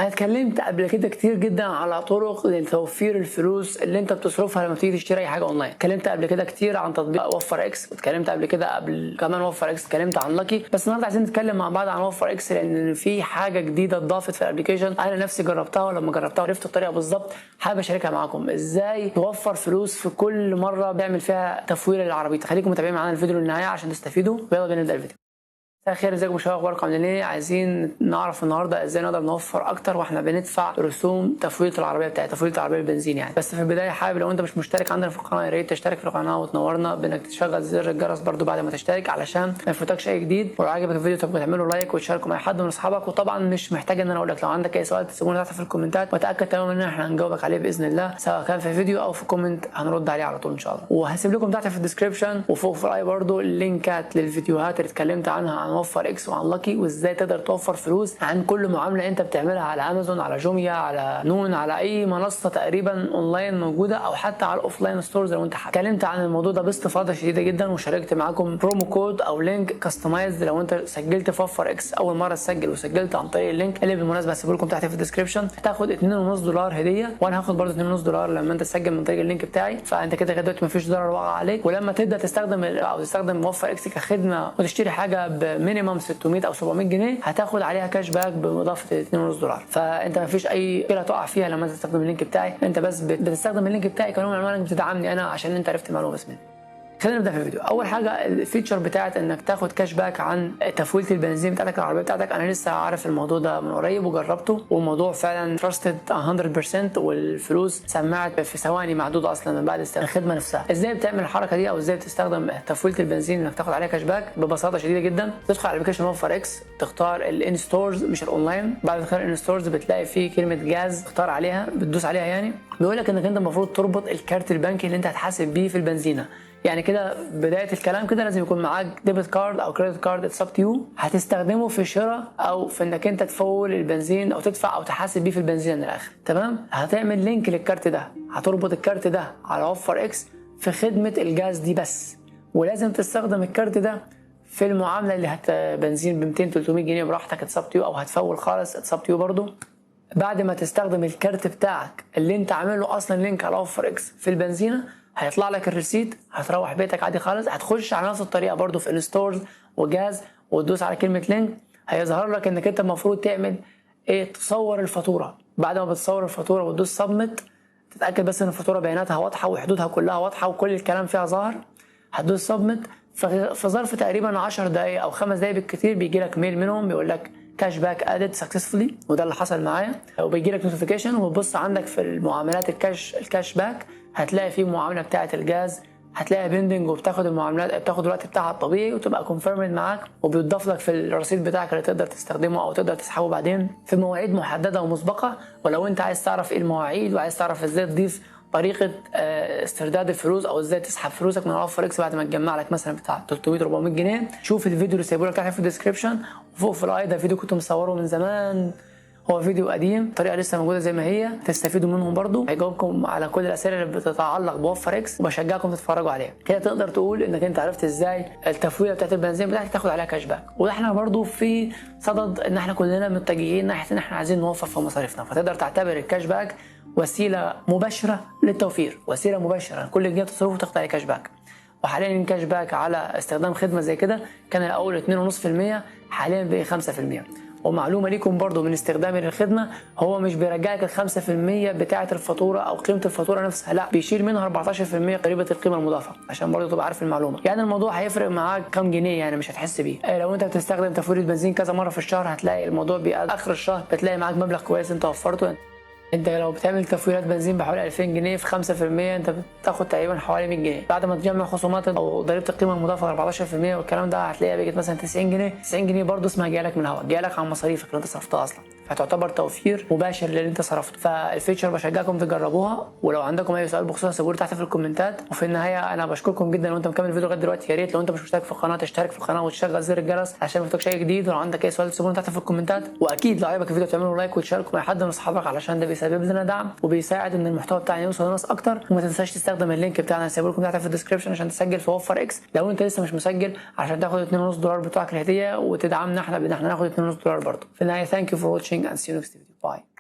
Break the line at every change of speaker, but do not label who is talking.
انا اتكلمت قبل كده كتير جدا على طرق لتوفير الفلوس اللي انت بتصرفها لما تيجي تشتري اي حاجة اونلاين. اتكلمت قبل كده كتير عن تطبيق وفر اكس، واتكلمت قبل كده قبل كمان وفر اكس اتكلمت عن لاكي، بس النهارده عايزين نتكلم مع بعض عن وفر اكس لان في حاجة جديدة اتضافت في ال application. انا نفسي جربتها، ولما جربتها عرفت الطريقة بالظبط. حابب اشاركها معاكم ازاي توفر فلوس في كل مرة بتعمل فيها تفويل للعربيه. خليكم متابعين معانا الفيديو للنهاية عشان تستفيدوا، ويلا بينا نبدا الفيديو. مساء الخير، ازيكم يا شباب؟ اخباركم؟ عاملين ايه؟ عايزين نعرف النهارده ازاي نقدر نوفر اكتر واحنا بندفع رسوم تفويله العربية بتاعت تفويله العربية البنزين يعني. بس في البداية حابب لو انت مش مشترك عندنا في القناة يا ريت تشترك في القناة وتنورنا بانك تشغل زر الجرس برده بعد ما تشترك علشان ما يفوتكش اي جديد. ولو عجبك الفيديو تبقى تعمله like وتشاركه مع حد من اصحابك. وطبعا مش محتاج ان انا اقول لك لو عندك اي سؤال تسيبونه تحت في الكومنتات، واتاكد تماما ان احنا هنجاوبك عليه باذن الله، سواء كان في فيديو او في comment هنرد عليه على طول ان شاء الله. وهسيب لكم تحت في ال description وفوق في ال i برده اللينكات للفيديوهات اللي اتكلمت عنها عن وفر اكس وعن لاكي، وازاي تقدر توفر فلوس عن كل معاملة انت بتعملها على امازون، على جوميا، على نون، على اي منصة تقريبا اونلاين موجوده، او حتى على ال offline stores لو انت حابب. اتكلمت عن الموضوع ده باستفاضة شديدة جدا، وشاركت معاكم promo code او link customized لو انت سجلت في وفر اكس اول مرة تسجل وسجلت عن طريق ال link اللي بالمناسبة هسيبه لكم تحت في ال description، هتاخد 2.5 دولار هديه، وانا هاخد برده 2.5 دولار لما انت تسجل من طريق ال link بتاعي. فانت كده كده دلوقتي مفيش ضرر وقع عليك. ولما تبدا تستخدم او تستخدم وفر اكس كخدمة وتشتري حاجة ب minimum 600 او 700 جنيه هتاخد عليها cash back باضافة 2.5 دولار. فانت مفيش اي مشكلة تقع فيها لما انت تستخدم ال link بتاعي، انت بس بتستخدم ال link بتاعي كنوع من انواع انك بتدعمني انا عشان انت عرفت المعلومة بس مني. خلينا نبدا في الفيديو. اول حاجة ال feature بتاعت انك تاخد cash back عن تفويله البنزين بتاعتك العربية بتاعتك، انا لسه عارف الموضوع ده من قريب وجربته، والموضوع فعلا trusted 100%، والفلوس سمعت في ثواني معدودة اصلا من بعد الخدمة نفسها. ازاي بتعمل الحركة دي او ازاي بتستخدم تفويله البنزين انك تاخد عليها cash back؟ ببساطة شديدة جدا تدخل على application وفر اكس، تختار ال in stores مش الاونلاين. بعد ما تختار ال in stores بتلاقي فيه كلمة جاز، تختار عليها، بتدوس عليها، يعني بيقول لك انك انت المفروض تربط الكارت البنكي اللي انت هتحاسب بيه في البنزينه. يعني كده بداية الكلام كده لازم يكون معاك debit card او credit card، it's up to you، هتستخدمه في شراء او في انك انت تفول البنزين او تدفع او تحاسب بيه في البنزين من الاخر. تمام؟ هتعمل link للكارت ده، هتربط الكارت ده على وفر اكس في خدمة الجاز دي بس، ولازم تستخدم الكارت ده في المعاملة اللي هت بنزين ب 200 300 جنيه براحتك، it's up to you، او هتفول خالص، it's up to you برضه. بعد ما تستخدم الكارت بتاعك اللي انت عامله اصلا link على وفر اكس في البنزينه، هيطلع لك ال receipt، هتروح بيتك عادي خالص، هتخش على نفس الطريقة برضو في ال stores وجاز وتدوس على كلمة link، هيظهر لك انك انت المفروض تعمل ايه؟ تصور الفاتوره. بعد ما بتصور الفاتورة وتدوس submit، تتاكد بس ان الفاتورة بياناتها واضحة وحدودها كلها واضحة وكل الكلام فيها ظاهر، هتدوس submit. في ظرف تقريبا 10 دقائق او 5 دقائق بالكثير بيجي لك mail منهم بيقول لك cash back added successfully، وده اللي حصل معايا. وبيجي لك notification، وبتبص عندك في المعاملات ال cash back هتلاقي فيه معاملة بتاعه الجاز، هتلاقيها pending، وبتاخد المعاملات بتاخد الوقت بتاعها الطبيعي وتبقى confirmed معاك، وبيضاف لك في الرصيد بتاعك اللي تقدر تستخدمه او تقدر تسحبه بعدين في مواعيد محددة ومسبقه. ولو انت عايز تعرف ايه المواعيد وعايز تعرف ازاي تضيف طريقه استرداد الفلوس او ازاي تسحب فلوسك من وفر اكس بعد ما تجمع لك مثلا بتاع 300 400 جنيه، شوف الفيديو اللي سايبه لك تحت في ال description وفوق في ال i. ده فيديو كنت مصوره من زمان، هو فيديو قديم، الطريقة لسه موجودة زي ما هي، تستفيدوا منهم برضو، هيجاوبكم على كل الاسئلة اللي بتتعلق بوفر اكس، وبشجعكم تتفرجوا عليها. كده تقدر تقول انك انت عرفت ازاي التفويله بتاعت البنزين بتاعتك تاخد عليها cash back. واحنا برضو في صدد ان احنا كلنا متجهين ناحية ان احنا عايزين نوفر في مصاريفنا، فتقدر تعتبر ال cash back وسيلة مباشرة للتوفير، وسيلة مباشره، كل جنيه تصرفه تاخد عليه cash back. وحاليا ال cash back على استخدام خدمة زي كده كان الاول 2.5%، حاليا بقي 5%. ومعلومه ليكم برضو من استخدامي للخدمه، هو مش بيرجعك ال 5% بتاعه الفاتورة او قيمة الفاتورة نفسها، لا، بيشيل منها 14% ضريبة القيمة المضافه، عشان برضو تبقى عارف المعلومه. يعني الموضوع هيفرق معاك كام جنيه يعني مش هتحس بيه. لو انت بتستخدم تفويله بنزين كذا مرة في الشهر هتلاقي الموضوع اخر الشهر بتلاقي معاك مبلغ كويس انت وفرته. انت لو بتعمل تفويلات بنزين بحوالي 2000 جنيه، في 5% انت بتاخد تقريبا حوالي 100 جنيه. بعد ما تجمع خصومات او ضريبة القيمة المضافة 14% والكلام ده هتلاقيها بقت مثلا 90 جنيه. 90 جنيه برضه اسمها جاية لك من الهواء، جاية لك عن مصاريفك اللي انت صرفتها اصلا، فتعتبر توفير مباشر للي انت صرفته. فال feature بشجعكم تجربوها، ولو عندكم اي سؤال بخصوصها سيبوه تحت في الكومنتات. وفي النهاية انا بشكركم جدا وانت مكمل الفيديو لغاية دلوقتي. يا ريت لو انت مش مشترك في القناة تشترك في القناة وتشغل زر الجرس عشان ما يفوتكش اي جديد. ولو عندك اي سؤال سيبوه تحت في الكومنتات. واكيد لو عجبك الفيديو تعملوا like وتشاركوا مع حد من اصحابك علشان ده بيسبب لنا دعم وبيساعد ان المحتوى بتاعنا يوصل لناس اكتر. وما تنساش تستخدم ال link بتاعنا اللي سايبه لكم تحت في ال description عشان تسجل في وفر اكس لو انت لسه مش مسجل، عشان تاخد 2.5 دولار بتوعك الهدية وتدعمنا احنا بان احنا ناخد 2.5 دولار برضه. في النهاية thank you for watching and see you next video، bye.